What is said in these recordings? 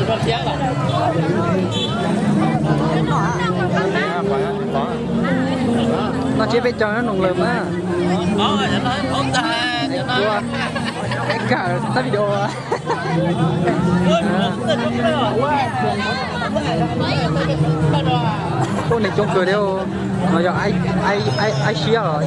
No tsiab peb caug no noog lawm mas. Ua, ib kam tag video. Ua, neeg coob kawg thiab. No yog aib siab os.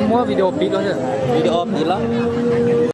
Muab video piv los. Video piv los.